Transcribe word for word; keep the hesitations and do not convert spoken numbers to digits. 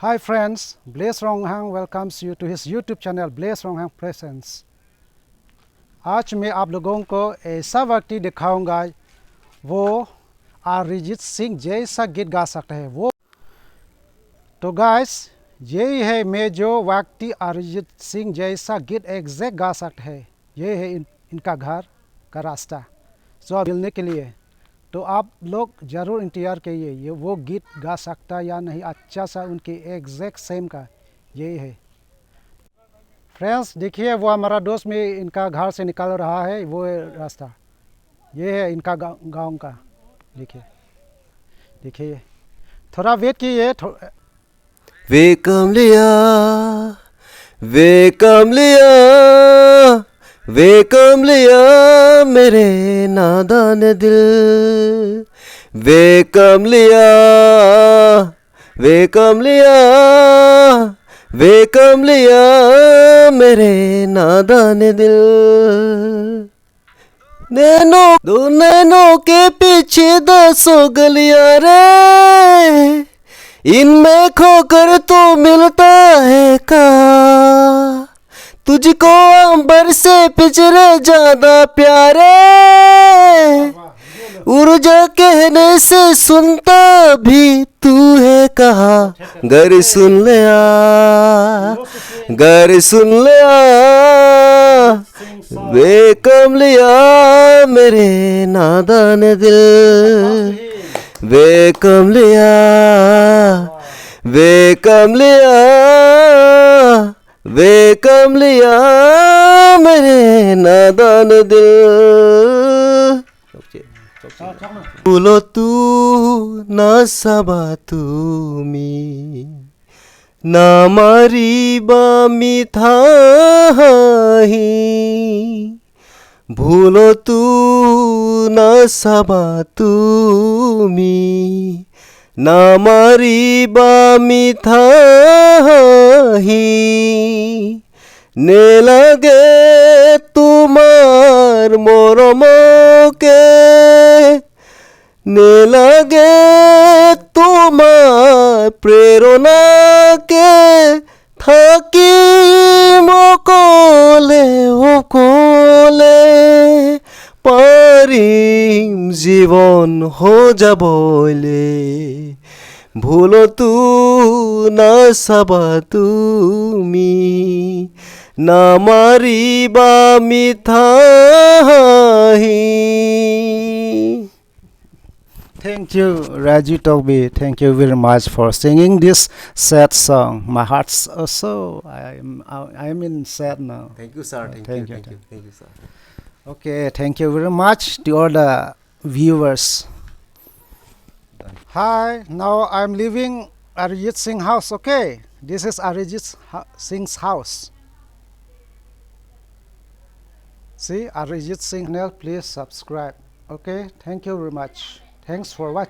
Hi friends, Blaze Ronghang welcomes you to his YouTube channel Blaze Ronghang Presents। आज मैं आप लोगों को ऐसा व्यक्ति दिखाऊंगा, वो अरिजीत सिंह जैसा गीत गा सकता है। वो तो गाइस, यही है मैं जो व्यक्ति अरिजीत सिंह जैसा गीत एग्जैक्ट गा सकता है। ये है इन, इनका घर का रास्ता। सो मिलने के लिए तो आप लोग जरूर इंतजार करिए, ये वो गीत गा सकता या नहीं, अच्छा सा उनके एग्जैक्ट सेम का यही है। फ्रेंड्स, देखिए, वो हमारा दोस्त में इनका घर से निकल रहा है, वो है रास्ता। ये है इनका गाँव, गाँव का। देखिए, देखिए, थोड़ा वेट कीजिए, थो- वे कमलिया, वे कमलिया, वे कमलिया, मेरे नादान दिल। वे कमलिया, वे कमलिया, वे कमलिया, मेरे नादान दिल। नैनों, दो नैनों के पीछे दसों गलियां रे, इनमें खोकर तू मिलता है कहाँ? तुझको अंबर से पिंजरे ज्यादा प्यारे। उड़ जा कहने से सुनता भी तू है कहाँ? गर सुन लिया, गर सुन लिया, वे कमलिया, मेरे नादान दिल। वे कमलिया, वे कमलिया, वे कमलिया, मेरे नादान दिल। Pulo tu nasaba tumi, namariba mitha hahi. Bhulo tu nasaba tumi, namariba mitha hahi. Ne lage tumar morom ke, ne lage tumar prerona ke, থাকিম অকলে অকলে, পারিম জীৱন সজাবলে। ভুলতো নাচাবা তুমি, নামাৰিবা মিঠা হাঁহি। Thank you, Raju Tokbi. Thank you very much for singing this sad song. My heart's also, I am, I am in sad now. Thank you, sir. Thank Thank you, you, thank thank you, thank you, sir. Okay, thank you very much to all the viewers. Hi, now I'm leaving Arijit Singh house, okay? This is Arijit Singh ha-, Singh's house. See, Arijit Singh channel, please subscribe. Okay, thank you very much. Thanks for watching.